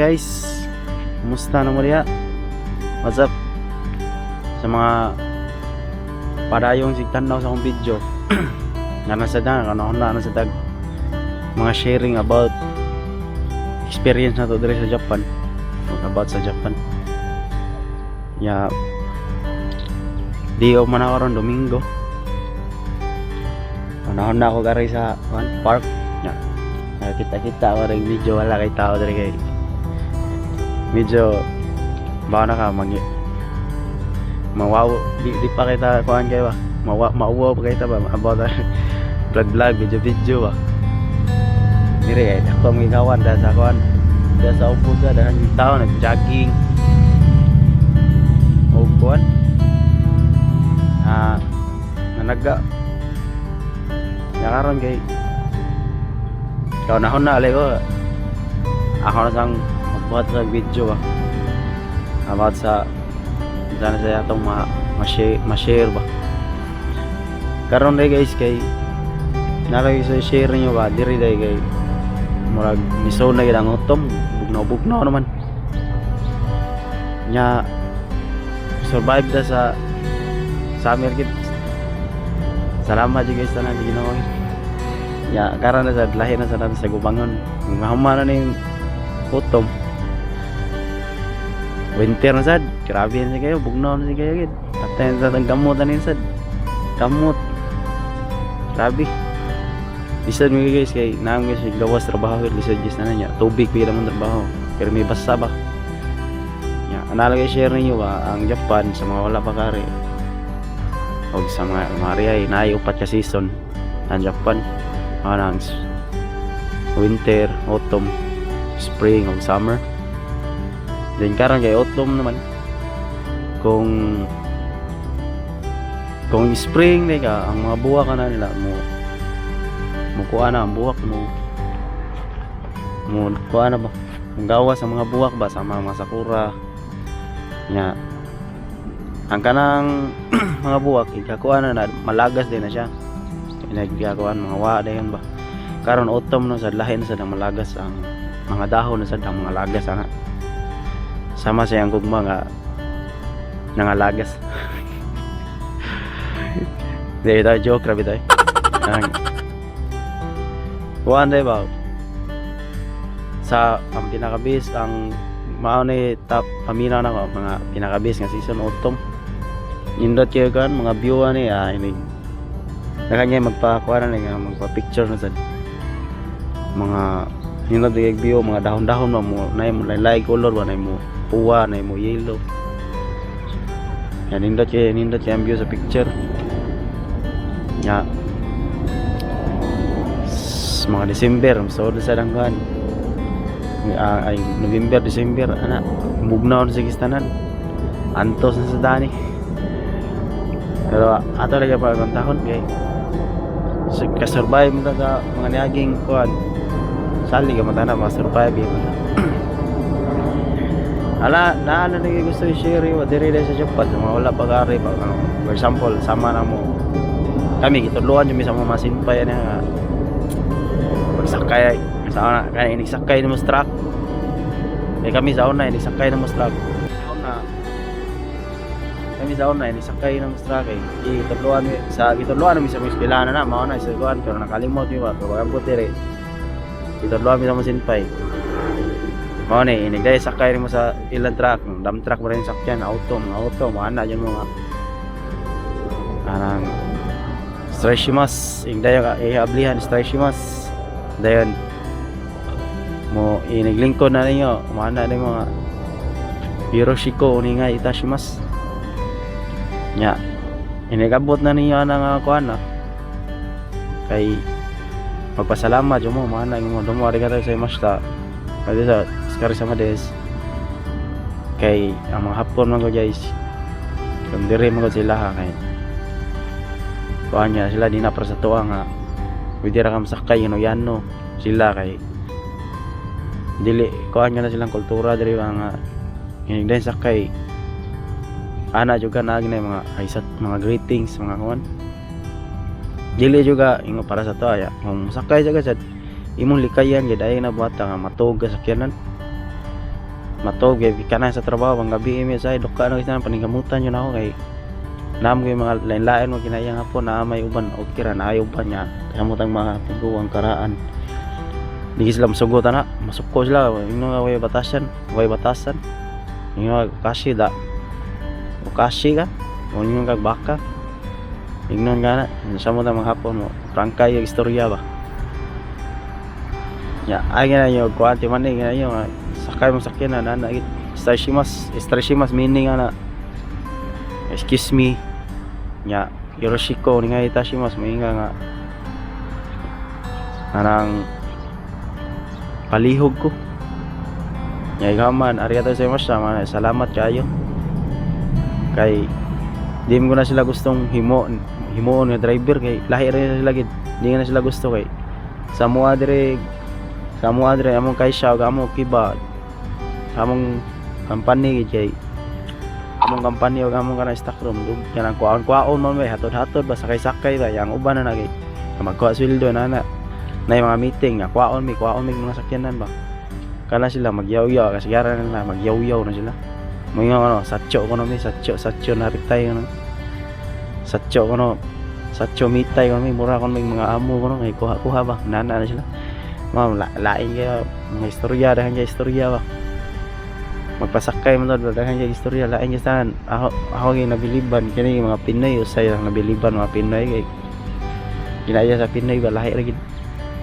Guys? Kumusta na mo diha? What's up? Sa mga padayong sigtanaw sa akong video. Nga nasa na, ano na sa tag mga sharing about experience na to diri sa Japan. About sa Japan. Ya, di ko man ako ron Domingo. Panahon na ako gari sa kuan, park. Ya, nakita-kita ako rin video, wala kay tao diri kay medyo baka na ka mag mawaw di pa kita kuan kay ba mawa mauwaw pa kita ba about vlog vlog, video video ba. Dire ay ako ang gigawan dahil sa kuan, dahil sa ubos sa dahil yung tao nag jogging o kuan ah nanaga ya. Karon kay kaunahon na alay ko, ako na sang magbuhat sa video ba about sa sana sa atong ma ma-share, ma-share ba. Karon day guys, kay nalagay sa share niyo ba diri day kay murag niso na gid ang autumn, bugnaw-bugnaw naman nya. Survive da sa summer gid. Salamat jud guys tanan Ginoo. Ya, karon na sa lahi na sa natin sa gubangon, mahuman na ning autumn, winter na sad. Grabe na kayo, bugnaw na kayo gid. Atay sa tang gamot na sad kamot, grabe. Lisod mo guys kay naam guys gawas trabaho, lisod guys na niya tubig pila man trabaho pero may basa ba ya. Ana share ninyo ba ang Japan sa mga wala pa kari og sa mga Maria ay naay upat ka season ang Japan. Ano ang winter, autumn, spring ug summer. Then karon kay autumn naman. Kung spring ni ka, ang mga buwak na nila mo mo kuha na ang buwak mo mo kuha na ba, ang gawas ang mga buwak ba sa mga sakura nya. Ang kanang mga buwak ikakuha na, na malagas din na siya, nagkakuan mga wa dayon ba. Karon autumn no sa lahi na sa malagas ang mga dahon na sa mga lagas ana, sama sa iyang gugma nga nangalagas. Di ito joke ra bitaw. Ang kuan day ba sa ang pinakabis ang mao ni top paminaw na ko mga pinakabis nga season, autumn. Nindot kayo kan mga view ani ah, ini daghan niya magpakuha na nga magpa picture na sad, mga nindot kay view, mga dahon-dahon ba mo na mo laylay color ba, na mo puwa, na mo yellow yan. Nindot kay ang view sa picture nya. Mga December so sa dangkan ay November, December ana, bugnaw na sa gistanan, antos na sa dani. Pero ato lagi pa kontahon kay ka-survive mo ta sa mga niaging kuan, sali ka mata na ma-survive yun. Ala na ano lagi gusto i-share wa diri sa Japan sa mga wala pa kari pa ano, for example sama na mo kami gitudloan yung sa mga senpai ana nga pagsakay sa una kaya inigsakay nimo sa truck. Eh kami sa una inigsakay nimo sa truck una, kami sa una inigsakay nimo sa truck eh gitudloan mi sa gitudloan mi sa mga eskwelahan na mao na sa kuan, pero nakalimot mi ba. Pero ang diri gitudloan mi sa mga senpai mao ni inigday sakay nimo sa ilang truck, dump truck mo rin sakyan, auto, mga auto mga ana yun, mga anang streshimas ingdayon ka ihablihan streshimas dayon mo iniglingkod na ninyo mana ni mga yoroshiku onegai itashimasu nya. Inigabot na ninyo ana nga kuan na kay magpasalamat jud mo mana mo domo arigatou gozaimashita kay sa otsukaresama desu kay ang mga Hapon man ko guys, kung diri man gud sila ha, kay kuan niya sila di na para sa tuwa nga pwede ra ka masakay yano sila kay dili kuan nga na silang kultura diri ba nga hinigdayon sakay ana jud ka na mga ay sa mga greetings, mga kuan dili juga ingo para sa tuwa ya. Kung sakay sa sad imong likayan gid ay na buhata nga matug ka sakyanan. Matog kay kana sa trabaho ang gabi mi sa duka na kasi paningkamutan yun ako kay naam ko yung mga lain-lain mo kinayang hapon na may uban, okay ra na ay uban niya kamutang mga tiguang karaan. Di sila masugot ana, masuko sila ingno nga way batasan, way batasan. Ingno kasi da kasi ka mo kag baka ingnon ka na sa mo mga hapon mo prangkay yung istorya ba ya ay nga yo kuan ti man nga yo sakay mo sakyan na na 失礼します 失礼します meaning ana, excuse me. Nya よろしくお願いいたします moinga nga anang palihog ko. Nya ikaman ありがとうございました man, salamat kayo kay di mo na sila gustong himo himuon nga driver kay lahi ra sila gid. Di na sila gusto kay sa mua dire among kaisha ug among kiba sa among company gid kay among company ug among kanang stock room ug kanang kuwaon kuwaon man may hatod-hatod ba, sakay-sakay ba. Yang uban na na kay magkuha sweldo na na na mga meeting nga kuwaon mi mga sakyanan ba. Kana sila magyaw-yaw kasi gara na magyaw-yaw na sila mo nga ano 社長 kono mi 社長 社長 naritay kono 社長 kono 社長みたい kono mi mura kono mi mga amo kono ngay kuha-kuha ba nana na sila. Ma'am, lain kayo mga istorya, daghan kayo istorya ba. Magpasakay mo to, daghan kayo istorya, lain kayo saan. Ako ako gyud nabiliban kini mga Pinoy, usay lang nabiliban mga Pinoy kay ginaya sa Pinoy ba, lahi ra gid.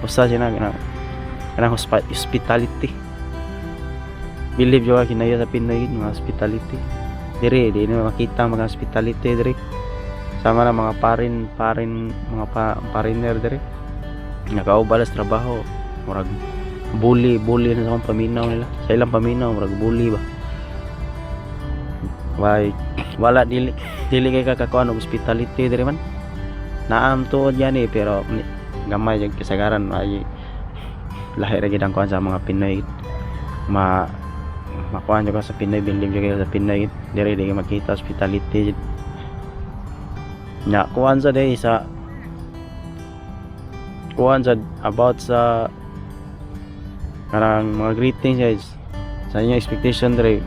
Usa sila kanang kanang hospitality. Believe yo kinaya sa Pinoy gid mga hospitality. Dire di na makita mga hospitality dire. Sama na mga parin parin mga foreigner dire. Nakaubala sa trabaho, murag bully bully na sa akong paminaw nila. Sa ilang paminaw, murag bully ba. Why wala, dili dili kay kakakuan og hospitality diri man. Naam tuod yan eh, pero gamay jud kasagaran ay lahi ra gid ang kuan sa mga Pinoy. Ma makuan jud ka sa Pinoy, building jud kayo sa Pinoy diri, di ka makita hospitality jud. Nya kuan sa day sa kuan sa about sa kanang mga greetings, guys, sa inyo expectation diri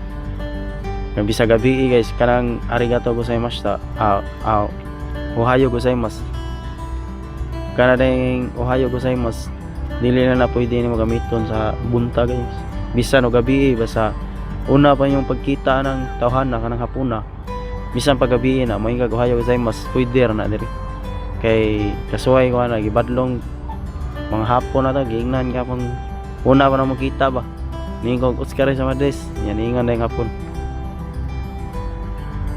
kung bisa gabi eh, guys, kanang ありがとうございました ah ah おはようございます kana ding おはようございます dili na na pwede nimo gamiton sa buntag, guys, bisan og gabi eh, basta una pa yung pagkita ng tawhana kanang hapuna, bisan pag gabi na mo おはようございます pwede ra na diri kay kasuway ko na gibadlong mga hapon na to giingnan ka pang una pa na mo kita ba ningon お疲れ様です yan ingon na yung hapon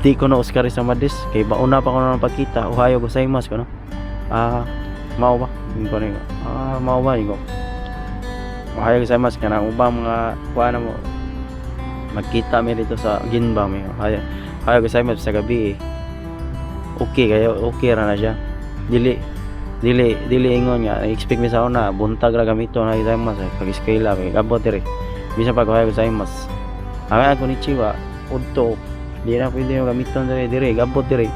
di ko na お疲れ様です kay bauna pa ko na ng pagkita おはようございます ko no ah mao ba ingon ko na ah mao ba ingon おはようございます kanang ubang mga kuan na mo magkita mi dito sa Ginba mi おはようございます sa gabi eh. Okay kayo, okay ra na siya. Dili dili dili ingon nga expect mi sa una buntag ra gamito na ございます eh. Pag eskwela kay gabot diri bisan pag おはようございます ang こんにちは udto di na pwede yung gamiton diri diri gabot diri.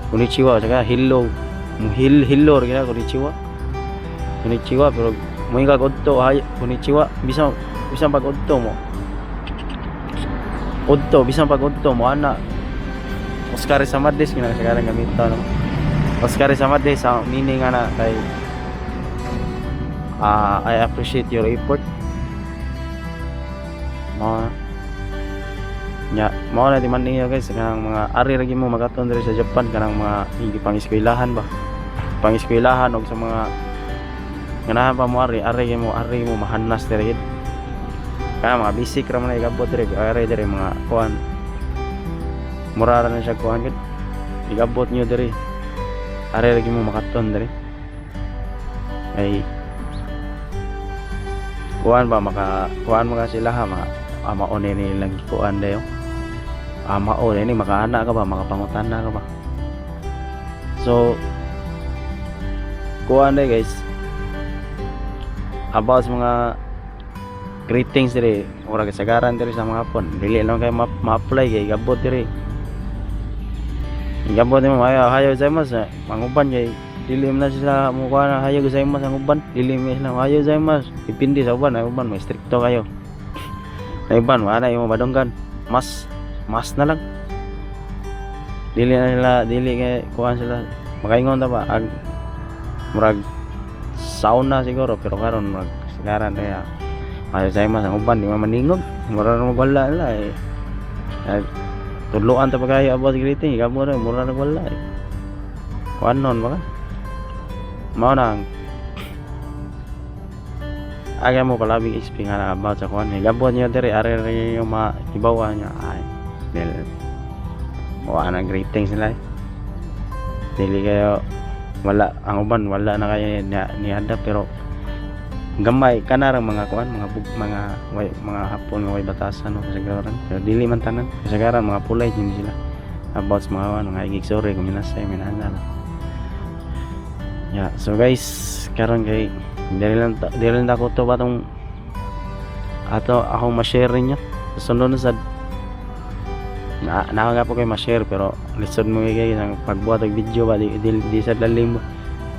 こんにちは saka hello mo hello ra gina こんにちはこんにちは pero mo kag udto ay こんにちは bisan bisan pag udto mo udto bisan pag udto mo ana お疲れ様です gina sekarang gamiton no? お疲れ様です ang meaning ana kay ah, I appreciate your effort mo. Nya mao na di man niyo, guys, kanang mga ari ra gyud mo magaton diri sa Japan kanang mga hindi pang eskwelahan ba, pang eskwelahan og sa mga ganahan pa mo ari ari gyud mo ari mo mahanas diri gid. Kaya mga basic ra man na igabot diri, ari diri mga kuan mura ra na siya kuan gid igabot niyo diri, ari ra gyud mo makaton diri ay kuan ba maka kuan mga sila ha mga mao ni nilang gikuan dayo ah mao ni makaana ka ba makapangutana ka ba. So kuan day, guys, about sa mga greetings diri, ora kasagaran diri sa mga hapon dili lang kay ma-apply kay gabot diri. Gabot nimo ay おはようございます manguban kay dili man na sila mukuha na おはようございます ang uban dili man sila おはようございます depende sa uban. Ang uban may strikto kayo. Na iban wala yung madunggan, mas mas na lang dili na sila, dili kay kuan sila makaingon ta ba ag murag sauna siguro. Pero karon murag sigaran kaya ay sa mas ang uban di man maningog, mura ra magwala nila eh. Ay, tudloan ta pa kayo about greeting kamo ra, mura ra wala eh. Kuan nun ba ka mao nang aga mo palabing XP nga na about sa kuan eh. Gabot niyo diri are ra yung mga ibawa niya ay del wa na greetings nila eh. Dili kayo wala ang uban, wala na kayo ni adapt, pero gamay kanarang mga kuan, mga bug, mga way, mga Hapon nga way batasan no kasagaran, pero dili man tanan. Kasagaran mga polite din sila about sa mga kuan, mga igig sorry kung minasay minana lang. Yeah, so guys, karon kay dili lang ako to batong ato akong ma-share ninyo. Sunod na sad na na nga po kay ma-share, pero lisod mo kay ang pagbuhat og video ba, di sa lalim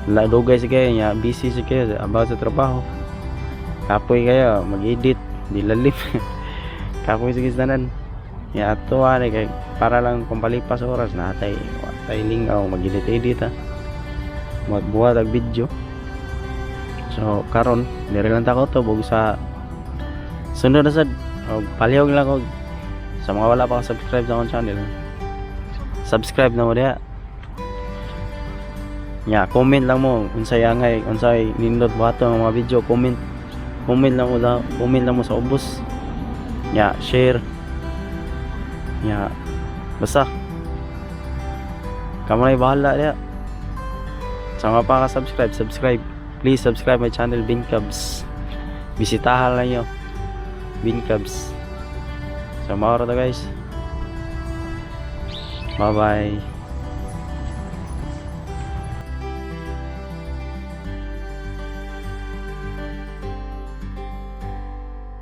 la dugay si kayo nya, busy si kayo about sa trabaho, kapoy kayo mag-edit, di lalim, kapoy sige sa tanan ya. Ato ani kay para lang pampalipas oras na atay atay lingaw mag-edit edit ha, magbuhat og video. So karon diri lang ta ko to bug sa sunod na sad og palihog lang og sa mga wala pa ka-subscribe sa akong channel, subscribe na mo diha nya. Comment lang mo unsay angay, unsay nindot buhaton ang mga video. Comment, comment lang mo da, comment lang mo sa ubos nya, share nya. Basta kamo na bahala diha. Sa mga pa ka-subscribe, subscribe, please subscribe my channel, Bin Cubs. Bisitahan lang nyo Bin Cubs. So mao ra to, guys. Bye bye.